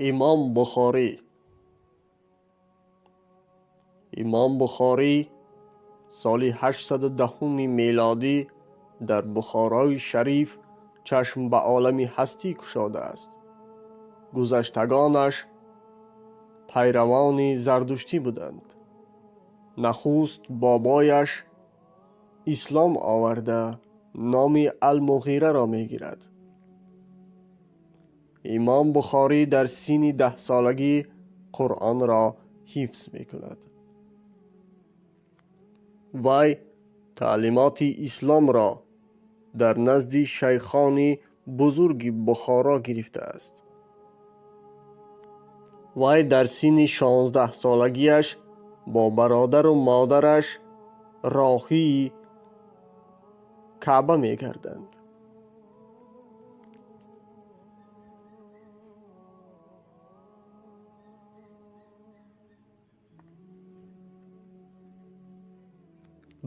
Имом Бухорӣ. Имом Бухорӣ соли 810 мелодӣ дар Бухорои Шариф чашм ба олами ҳастӣ кушодааст. Гузаштагонаш пайравони зардуштӣ буданд. Нахуст бобояш ислом оварда номи Алмуғираро мегирад. Имом Бухорӣ дар синни 10-солагӣ Қуръонро ҳифз мекунад. Вай таълимоти исломро дар назди шайхони бузурги Бухоро гирифтааст. Вай дар синни 16-солагиаш бо бародару модараш роҳии Каъба мегарданд.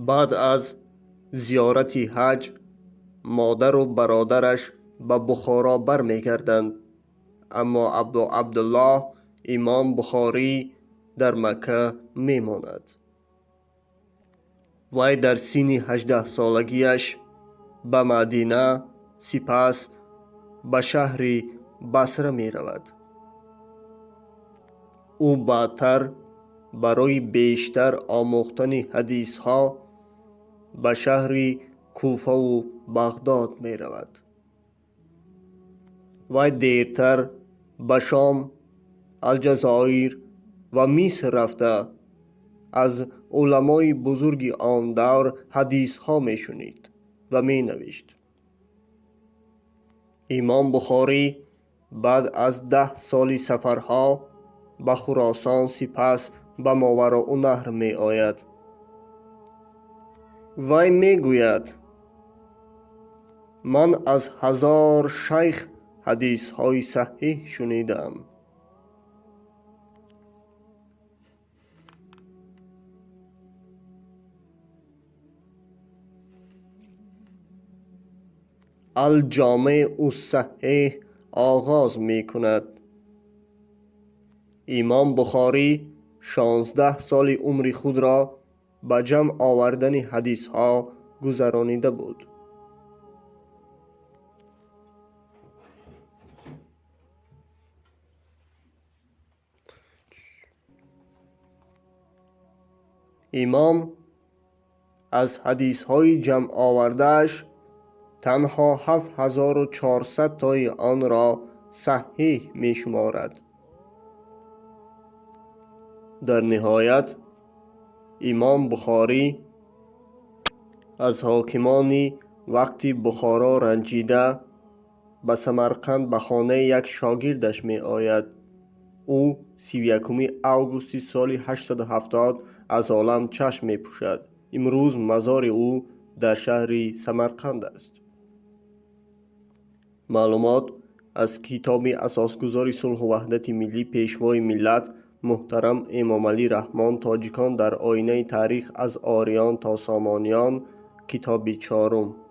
Баъд аз зиёрати ҳаҷ модару бародараш ба Бухоро бармегарданд, аммо Абу Абдуллоҳ Имом Бухорӣ дар Макка мемонад. Вай дар синни 18-солагиаш ба Мадина, сипас ба шаҳри Басра меравад. Ӯ баъдтар барои бештар омӯхтани ҳадисҳо ба шаҳри Куфаву Бағдод меравад. Вай дертар ба Шом, Алҷазоир ва Миср рафта аз уламои бузурги он давр ҳадисҳо мешунид ва менавишт. Имом Бухорӣ баъд аз 10 соли сафарҳо ба Хуросон, сипас ба Мовароуннаҳр меояд. Вай мегӯяд: ман аз 1000 шайх ҳадисҳои саҳеҳ шунидам. Алҷомеъ уссаҳеҳ оғоз мекунад. Имом Бухорӣ 16 соли умри худро ба ҷамъ овардани ҳадисҳо гузаронида буд. Имом аз ҳадисҳои ҷамъовардааш танҳо 7400 тои онро саҳеҳ мешуморад. Дар ниҳоят Имом Бухорӣ аз ҳокимони вақти Бухоро ранҷида ба Самарқанд ба хонаи як шогирдаш меояд. Ӯ 31 августи соли 870 аз олам чашм мепӯшад. Имрӯз мазори ӯ дар шаҳри Самарқанд аст. Маълумот аз китоби асосгузори сулҳу ваҳдати миллӣ, пешвои миллат муҳтарам Эмомалӣ Раҳмон «Тоҷикон дар оинаи таърих аз ориён то сомониён», китоби 4.